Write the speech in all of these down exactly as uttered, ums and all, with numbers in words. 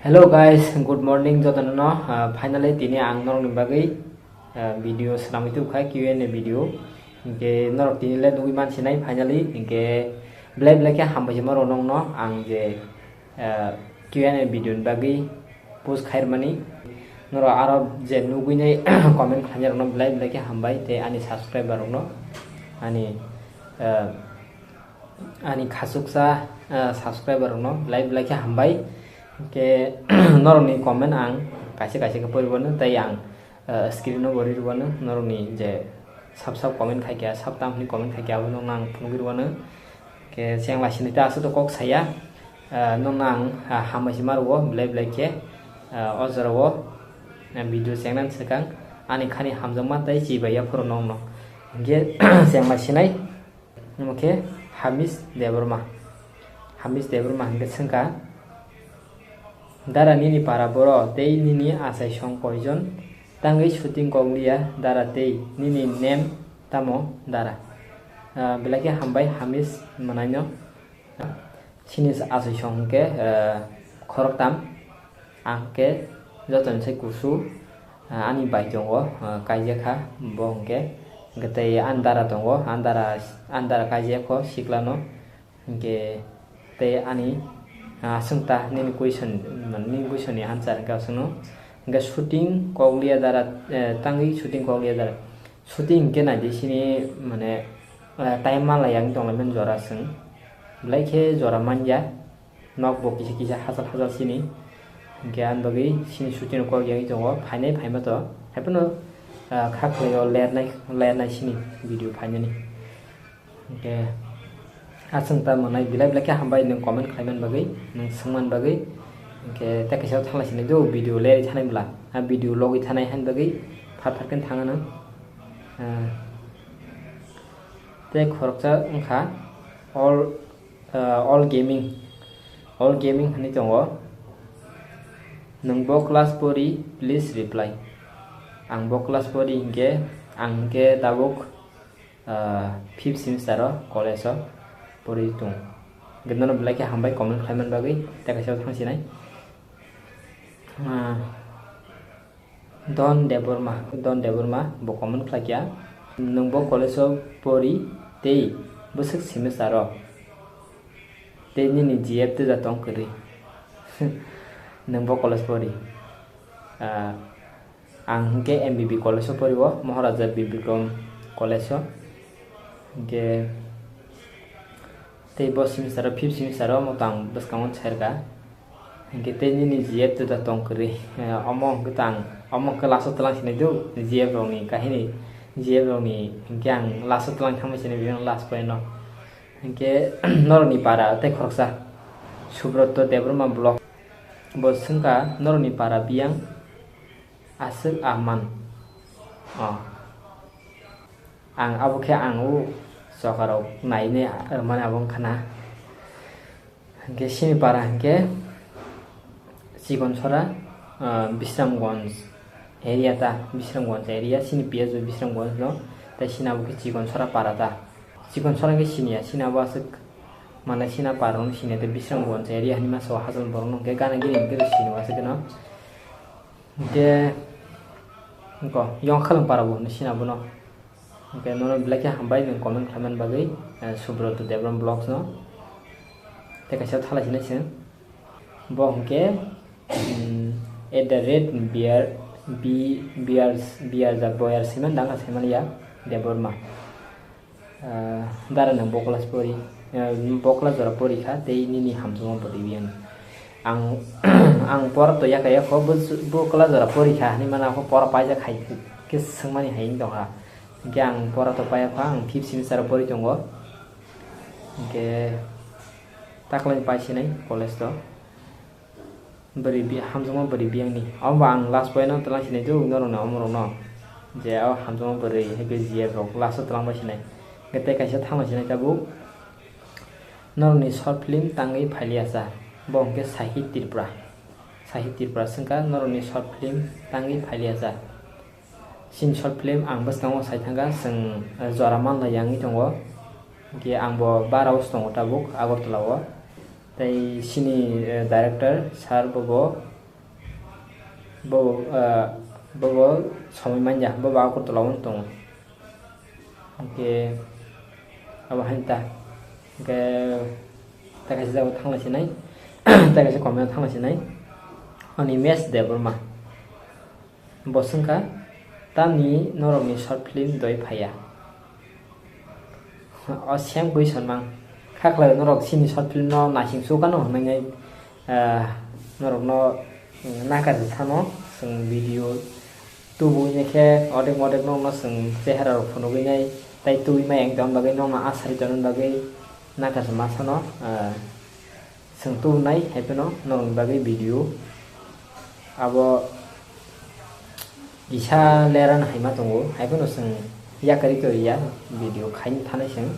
Hello guys, good morning jotono no. Ah, finally tini ang norokni bagwi, ah, video swnamwi tubukha, Q and A video. Hinkhe norok tini le nugwi mansinai finally, hinkhe belai belai khe hambai se norok nokno ang je, ah, Q and A video ni bagwi post khairmani. Norok aro je nugwinai comment khlainai rokno belai belai khe hambai tei ani subscriber rokno, ani, ah, ani khachuksa, ah, subscriber rokno belai belai khe hambai. Hinkhe norokni comment ang kaisa kaisa khe pori mano tei ang, ah, screen o bo ri rwano norokni je sab sab comment khai kha, sab tam hwnwi comment khai kha, abono ang phunugwi rwano. Hinkhe cheng lai sini ta aswk kok saya, ah, nokno ang, ah, hambai se ma rwo belai belai khe, ah, o jora o, ah, video chengnani swkang ani khani hamjakma tei chibai ya phuru nokno. Hinkhe cheng lai sinai. Omo khe Hamis Debbarma. Hamis Debbarma hinkhe swngkha, "Dara nini para boro tei nini achaisong koijon tangwi shooting kok liya dara tei nini name tamo dara?" Ah, belai khe hambai Hamis mwnaino. Chini achaisong hinkhe, ah, khoroktham. Ang khe jotoni sai kusu, ah, ani bai tongo, ah, kaijak kha, bo hinkhe, hinkhe tei ani dara tongo, ani dara, ani dara kaijak kho siklano, hinkhe tei ani, ah, aswk ta nini question, mane nini question ni answer hinkhe aswkno, hinkhe shooting kok liya dara, eh, tangwi shooting kok liya dara, shooting hinkhe naidi sini mane, eh, time manlaiya wng tonglaimani jora chwng, belai khe jora manya. Nok bo kisa kisa hachal hachal sini. Hinkhe ani bagwi sini shooting rok kok yagwi tongo. Phainai phaima to. Haiphano, ah, kha khlai o lernai, lernai sini video phainani. Hinkhe aswk ta mwnai belai belai khe hambai nwng comment khlaimani bagwi, nwng swngmani bagwi. Hinkhe tei kaisa thangla sini do video lerwi thanai bwla. A video logwi thanai hani bagwi phar phar khe thangano. Ah, tei khoroksa wngkha all Ah, all gaming, all gaming hwnwi tongo. Nwng bo class pori, please reply. Ang bo class pori hinkhe, ang hinkhe tabuk, ah, fifth semester o college o pori tongo. Hinkhe nono belai khe hambai comment khlaimani bagwi, tei kaisa thangsinai. Ah, Don Debbarma, Don Debbarma bo comment khlaikha, "Nwng bo college o pori tei bwswk semester o tei nini G F twja tong kwrwi?" Nwng bo college pori? Ah, ang hinkhe M B B college o pori o, Maharaja Bir Bikram college o. Hinkhe tei bo semester o, fifth semester o, omo to ang bwskango serka. Hinkhe tei nini G F twja tong kwrwi. Eh, omo hwnkhe to ang, omo hwnkhe last o twlang sinai do, G F rokni kahini, G F rokni hinkhe ang last o twlang thangbai sinai, bini last point o. Hinkhe norokni para tei khoroksa, Subroto Debbarma block. Bo swngkha, "Norokni para biyang aswk a man?" Oh. Ang abo khe ang o chokarok nainai rwmani abo wngkha na. Hinkhe sini para hinkhe Chikonsora, ah, Bisramganj area ta, Bisramganj area, sini P S B Bisramganj no, tei sini abo khe Chikonsora para ta. Chikonsora hinkhe sini ya, sini abo aswk manai sini para no sini ya, tei Bisramganj area hinwi masa o hachal borok no hinkhe gana gini hinkhe sini o aswk no. Hinkhe, wngkha, yong khalang para bo hinwi sini abono. Hinkhe nono belai khe hambai nwng comment khlaimani bagwi, eh, Subroto Debram Vlogs no. Tei kaisa thalai sinai se. Bo hinkhe, mm, at the rate B R, B, B R, B R ja boyar siman danga simaliya Debbarma. Ah, dara nwng bo class pori, ah, bo class jora pori kha tei nini hamjakma bwrwi biyang. Ang, ang pora to yaka yakho, bo, bo class jora pori kha hinwi mano, ako pora paijak hai khe swngmani hai wng tongkha. Hinkhe ang pora to paiya kha, ang fifth semester o pori tongo. Hinkhe taklai paisinai college to. Bwrwi bi-, hamjakma bwrwi biyangni. Omo ang last point no twlang sinai do norokno, omorokno. Je o hamjakma bwrwi, hai khe G F rok last o twlang bai sinai. Hinkhe tei kaisa thangma sinai tabuk. Norokni short film tangwi phailiya cha. Bo hinkhe Sahit Tripura. Sahit Tripura swngkha norokni short film tangwi phailiya cha. Chini short film ang bwskango sai thangkha, chwng, eh, jora manlaiya wngwi tongo. Hinkhe ang bo bara o se tongo tabuk Agartala o. Tei chini, eh, director sir bo, bo Bo, ah, bo, bo somoi manya, bo ba Agartala o tongo. Hwnkhe abo hain ta. Hwnkhe tei kaisa jagao thanglai sinai, tei kaisa comment thanglai sinai. Animesh Debbarma. Bo swngkha, "Tamni norokni short film doi phaiya?" O same question mang. Kha khlai norok chini short film no naising sukano hwnwi, ah, norokno, mm, nakar thano chwng video tubui khe odek modek nokno chwng chehara rok phunugwi nai, tai tubui ma yang tong bagwi nokno asari tongna bagwi nakar ma sano, ah, chwng tubunai hai phano norokni bagwi video abo kisa leran hai ma tongo, hai phano chwng yakarwi kwrwi ya video khaina thanai chwng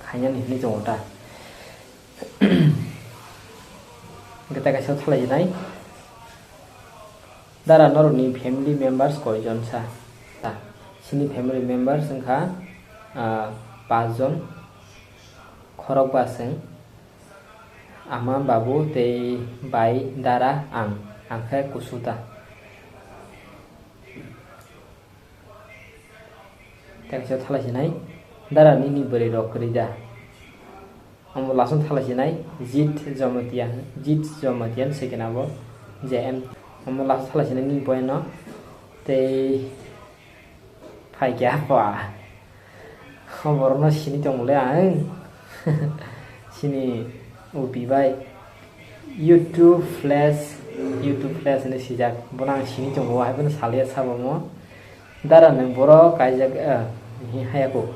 khainani hinwi tongo ta. Hwnkhe tei kaisa thalai nai. Dara norokni family members koijon sa? Ta, chini family members wngkha, ah, pachjon, khorokba chwng, ama, babu tei bai, dara, ang, ang khe kusu ta. Tei kaisa thalai sinai, dara nini bwrwi rok kwrwi da? Omo last o thalai sinai, Jit Jamatia, Jit Jamatia se kena bo, J M. Omo last o thalai sinai nini point no, tei phai khe apa? O borok no sini tong le ang, sini upi bai. YouTube flash, YouTube flash hinwi swijak. Bono ang sini tongo, hai bono salia sabo mo. Dara nwng borok kaijak, eh, hi hayako.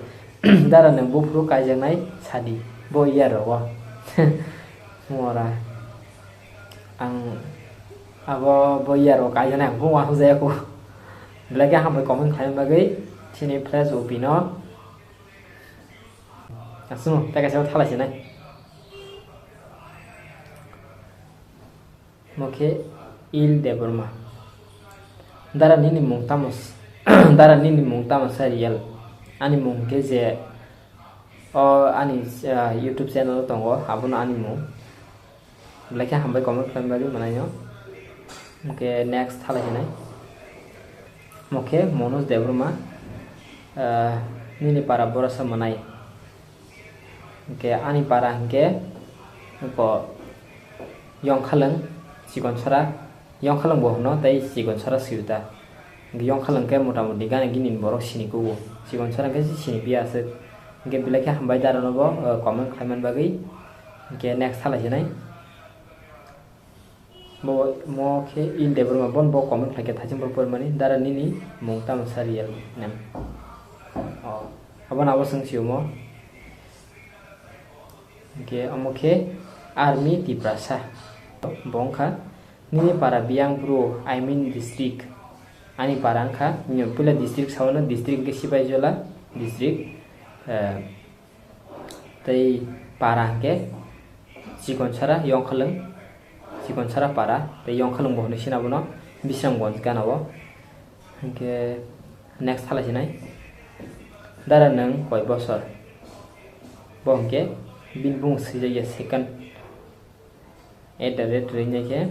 Dara nwng buphuru kaijaknai sadi. Bo iya rogo. Mora. Ang abo bo iya rogo kaijaknai ang bo wahuk jayako. Belai khe hambai comment khlaina bagwi chini flash upi no. Aswk, tei kaisa thalai sinai. Mokhe Il Debbarma. Dara nini mung tamo s-, dara nini mung tamo sa real? Ani mung khe je o ani, ah, YouTube channel o tongo, abono ani mung. Belai khe hambai comment khlaina bagwi mwnaino. Hwnkhe next thalai hinai. Mokhe Manoj Debbarma, ah, nini para borok sa mwnai. Hwnkhe ani para hwnkhe ko Yongkhalwng, Chikonsora, Yongkhalwng bo hwno tei Chikonsora swiyo ta. Hwnkhe Yongkhalwng khe mota moti gana gini borok sini kugo. Chikonsora hwnkhe sini piya aswk. Hwnkhe belai khe hambai dara no bo, ah, comment khlaimani bagwi. Hwnkhe next thalai hinai. Bo mo khe Il Debbarma bon bo comment khlai khe thaichung bo porimani dara nini mung tamo sa real name. O, abo nabo swng sio mo. Hwnkhe omo khe Army Tiprasa. Bo wngkha nini para biyang bro, I mean district. Ani para wngkha, nini puila district sao no, district hwnkhe Sipaijala district. Eh, Tei para hwnkhe Chikonsara, Yongkhalwng, Chikonsara para, tei Yongkhalwng bo hwnwi sina bono Bisramganj gana o. Hwnkhe next thalai sinai. Dara nwng koi bosor? Bo hwnkhe bini bumung swijak ya second. At the rate rinai khe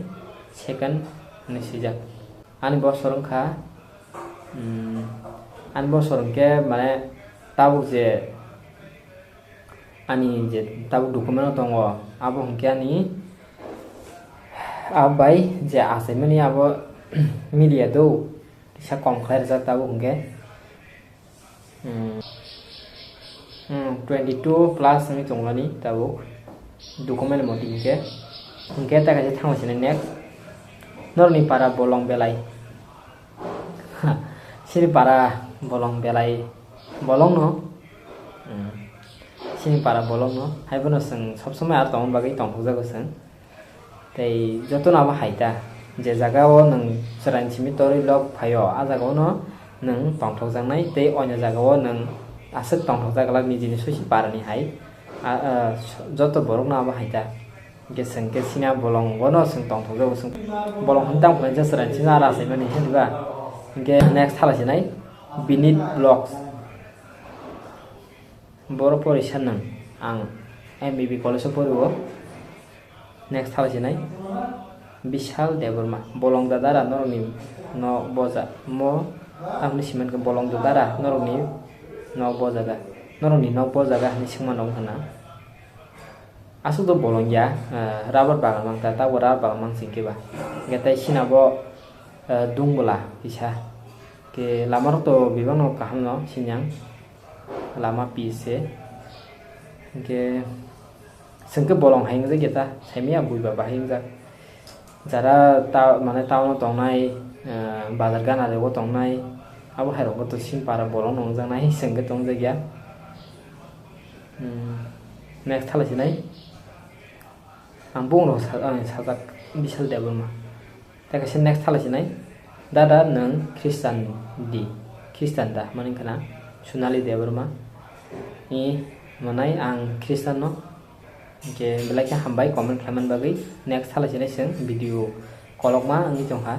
second hinwi swijak. Ani bosor wngkha, mm, ani bosor hwnkhe mane tabuk je ani je tabuk document o tongo, abo hwnkhe ani abo bai je achaimani abo media do kisa kom khlai rijak tabuk hwnkhe. Hmm. Hmm, twenty two plus wngwi tongmani tabuk document moti hinkhe. Hinkhe ta kaisa thangma sini next. Norokni para bolong belai. Sini para bolong belai. Bolong no. Hmm. Sini para bolong no. Hai bono chwng sob somoi ar tongma bagwi tongthokjago chwng. Tei jotono abo hai ta, je jaga o nwng chwraini simi torwi lok phai o, a jaga o no nwng tongthokjaknai tei oino jaga o nwng aswk tongthokjak glak nijini soisi para ni hai, a, a, joto borok no abo hai ta. Hwnkhe chwng khe sini a bolong o no chwng tongthokjago chwng bolong hwn tang phai je chwraini simi ara achaimani hwnba. Hwnkhe next thala sinai Binit Vlogs. Boro porisa nwng, ang M B B college o pori o. Next thala sinai. Bishal Debbarma, bolong da dara norokni nok boja mo, tamni siman khe bolong da dara norokni nok boja da, norokni nok boja da hinwi swngma nong hwnna. Aswk to bolong ya, eh, rubber bagan mang ta, tabuk rubber bagan mang sing khe ba. Hingke tai sina bo, eh, dungbola kisa. Ke lama rok to bebak no kaham no sinyang. Lama pis se. Hingke sengke bolong hai wngjak ya ta, saimaya bui ba bahai wngjak. Jara ta, mane town o tongnai, eh, bazar gana rego tongnai, abo hai rok to sim para bolong no wngjak nai, sengke tongjak ya. Hmm, next thala sinai. Ang bung rok sa-, ang sajak Bishal Debbarma. Tei kaisa next thala sinai. Dada nwng Christian di, Christian da? Mani khna Sonali Debbarma. I manai ang Christian no. Hingke belai khe hambai comment khlaiman bagwi. Next thala sinai chwng video kolokma wngwi tongkha.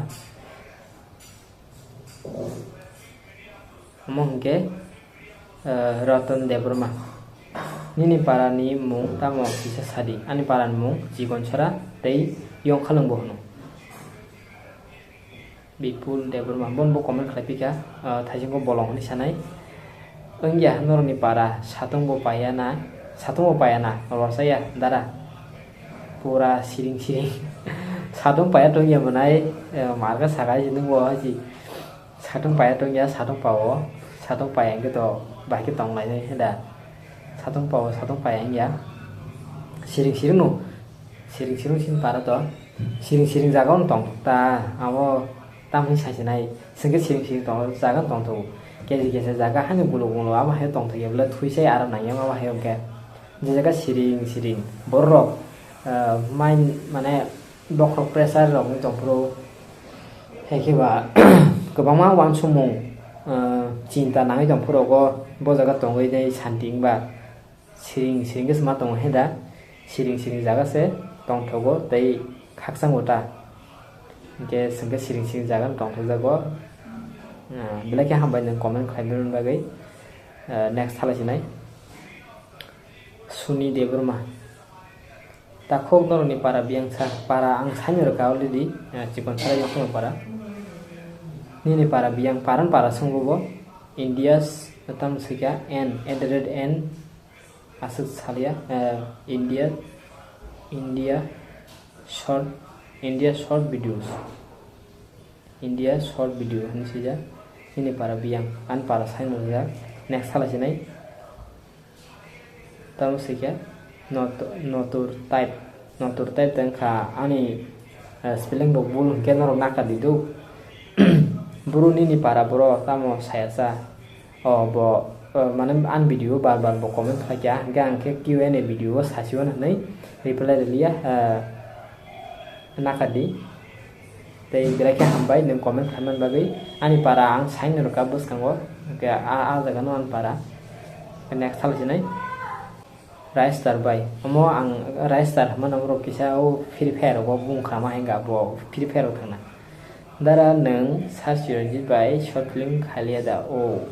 Omo hingke, eh, Ratan Debbarma. Nini para ni mung tamo kisa sadi. Ani para ni mung Chikon Sora tei Yongkhalwng bo hwno. Bipul Debbarma, bon bo comment khlai pika, eh, thaisingko bolong hwnwi sanai. Wngya norokni para, satung bo paiya na, satung bo paiya na, rosaya dara. Pura siring siring. Satung paiya tongya mwnai, eh, marga sagai si nungbo haji. Satung paiya tongya, satung pao, satung paiya hwnkhe to bai khe tong lainai he da. Satung pao, satung paiya wngya. Siring siring no, siring siring sin para to. Siring siring jaga no tong ta, abo tamni sai sinai. Sengke siring siring tong jaga no tong to. Keji kesa jaga hani gulo gulo abo hai tong to, ebla thui sai aram nangya abo hai hwnkhe. Je jaga siring siring borok, ah, main mane bokhorok pressure rok wngwi tongphuru, hai khe ba kwbangma uansukmung, ah, chinta nangwi tongphuru rogo bo jaga tongwi tei santi wngba siring siring khe se ma tongo he da, siring siring jaga se tongthogo tei khakchangbo ta, hinkhe chwng khe siring siring jaga no tongthokjago, ah, belai khe hambai nwng comment khlai bagwi, ah, next thala sinai. Suni Debbarma. Takhuk norokni para biyang sa, para ang saino rwkha already, eh, chikon sarai yakung para. Nini para biyang, paran para swngo bo, India's, tamo swikha, N, at the rate N, aswk salia, eh, India, India short, India short videos. India short video hwnwi swijak. Nini para biyang, ani para saino rwjak. Next thala sinai. Tamo swikha not-, notur type. Notur type tei wngkha ani, eh, spelling bo bul hwnkhe norok nakar di do. Buru nini para boro tamo saya sa. O bo, eh, mane ani video bar bar bo comment khlai kha. Hwnkhe ang khe Q and A video o sasi o hwnwi reply rwliya, eh, nakar di. Tei belai khe hambai nwng comment khlaimani bagwi. Ani para ang saino rwkha bwskango, hwnkhe a, a jaga no ani para. Next thala sinai. Raistar bai. Omo ang Raistar hwnmano borok kisa o Free Fire rogo bung khrama hinga bo Free Fire rok thangna. Dara nwng Sir Chiranjit bai short film khaliya da o.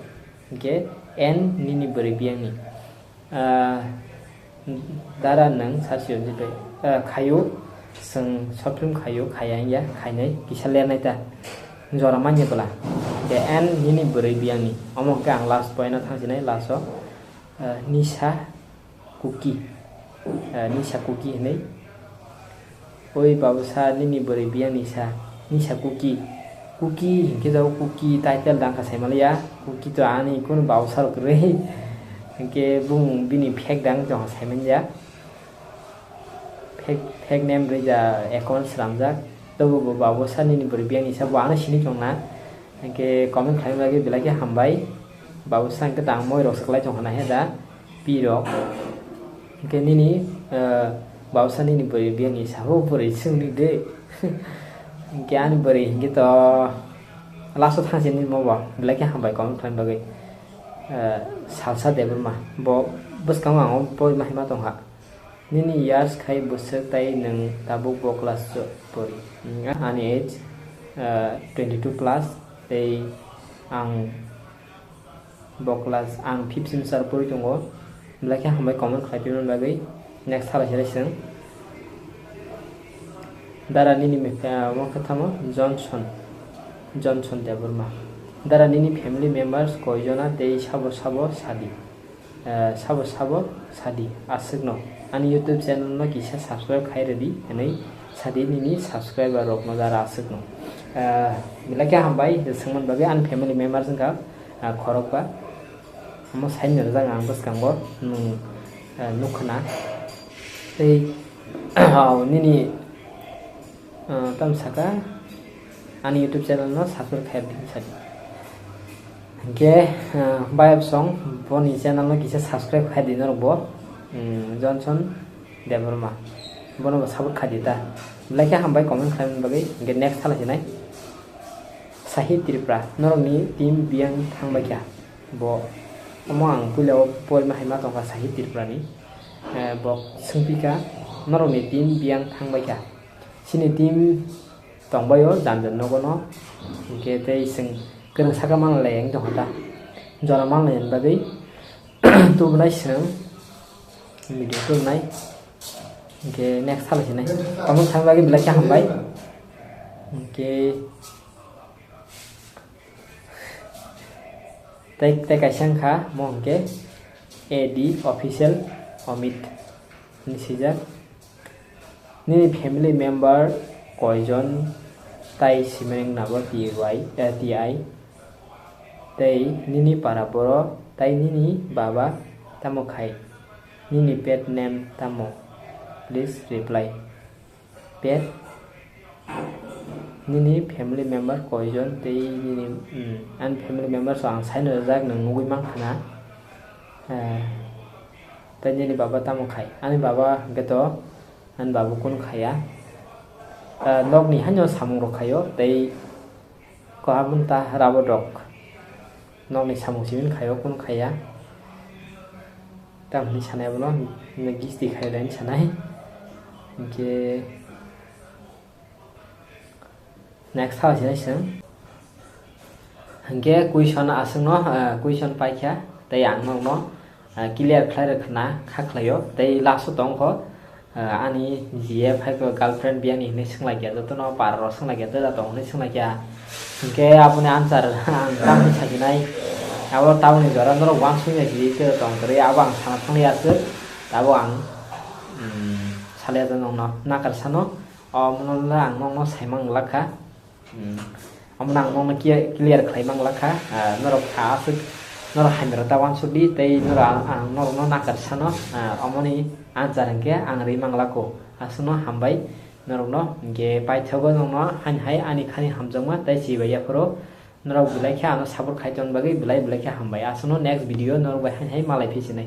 Hwnkhe N nini bwrwi biyangni. Ah, dara nwng Sir Chiranjit bai, ah, khaio, chwng short film khaio, khaiya wngya, khainai, kisa lernai ta, jora manya bwla. De N nini bwrwi biyangni, omo hwnkhe ang last point o thangsinai, last o, ah, Nisa Kuki, ah, Nisa Kuki hinwi. Oi babusa, nini bwrwi biyang ni sa, ni sa Kuki. Kuki hinkhe jago Kuki title dangkha saimaliya. Kuki to ani kunu babusa rok kwrwi. Hinkhe bung bini fake dang jong saimanya. Fake, fake name rwja account slamjak. Tobo bo babusa nini bwrwi biyang ni sa bo ano sini chongna. Hinkhe comment khlaina bagwi belai khe hambai. Babusa hinkhe tang moi rok se kwlai chongkha na he da. Pi rok. Hinkhe nini, eh, babusa nini bwrwi biyang ni sahu bwrwi chwngni de. Hinkhe ani bwrwi hinkhe to last o thangsi nini mo bo belai khe hambai comment khlaina bagwi. Eh, Salsa Debbarma bo bwskango ang o porima hima tongkha. Nini years khai bwswk tei nwng tabuk bo class o pori? Ani age, eh, twenty two plus tei ang bo class, ang fifth semester pori tongo. Belai khe hambai comment khlai pimani bagwi. Next thala se chwng. Dara nini me-, ah, omo khe tamo Johnson, Johnson Debbarma. Dara nini family members koijona tei sabo sabo sadi, ah, sabo sabo sadi aswkno. Ani YouTube channel no kisa subscribe khai rwdi hwnwi sadi nini subscriber rokno dara aswkno. Ah, belai khe hambai swngmani bagwi ani family members wngkha, ah, khorokba. Omo saini rwjak ang bwskango nwng, eh, nukha na. Tei, oh, nini, eh, tamo saka ani YouTube channel no subscribe khai di sadi. Hingke, eh, bayap song boni channel no kisa subscribe khai di norok bo, mm, Johnson Debbarma. Bono bo support khai di ta. Belai khe hambai comment khlaimani bagwi. Hingke next thala sinai. Sahib Tripura, norokni team biyang thangbaikha. Bo, omo ang puila o poima hai ma tongkha Sahib Tripura ni. Eh, bo swngpikha, norokni team biyang thangbaikha. Chini team tongbaio jani jani nogo no. Hingke tei chwng kwrwng saka manlai wng tongkha ta. Jora manlai ni bagwi tubunai chwng video tubunai. Hingke next thala sinai. Comment thangni bagwi belai khe hambai. Hingke Tei, tei kaisa wngkha, mo hwnkhe A D official Amit hinwi swijak. Nini family member koijon tai simi wngna bo T Y, eh, T I? Tei nini para borok tai nini baba tamo khai? Nini pet name tamo? Please reply. Pet, nini family member koijon tei nini, mm, ani family member so ang saino rijak, nwng nugui mankha na. Eh, tei nini baba tamo khai? Ani baba hwnkhe to, ani baba kunu khaiya. Eh, nokni haino samung rok khaio, tei kohabun ta rabo dok. Nokni samung simi khaio, kunu khaiya. Tamo hinwi sanai abono, gisti khai rani sanai. Hingke next tha sinai chwng. Hingke question aswkno, ah, question paikha, tei ang nokno, ah, clear khlai rwkha na kha khlaio, tei last o tongkho, ah, ani G F hai khe girlfriend biyang ni hinwi swnglaikha, jotono para rok swnglaikha, tei da tong hinwi swnglaikha. Hingke aboni answer ang tamni sajinai. Abo tamni jora norok uansukya sidi tei tong kwrwi, abo ang sana thangli aswk. Abo ang, mm, salia nokno nakar sano. O mono le ang nokno saimang lakha. Mm, omono ang nokno clear, clear khlai mang lakha. Ah, norok kha aswk, norok hamya rok ta uansuk di tei norok ang, ang norokno nakar sano. Ah, omoni answer hingke ang rwi mang lako. Aswkno hambai norokno, hingke paithago nokno haini hai ani khani hamjakma tei chibai yaphuru. Norok belai khe ano support khai tongni bagwi belai belai khe hambai. Aswkno next video norok bai haini hai malai phi sinai.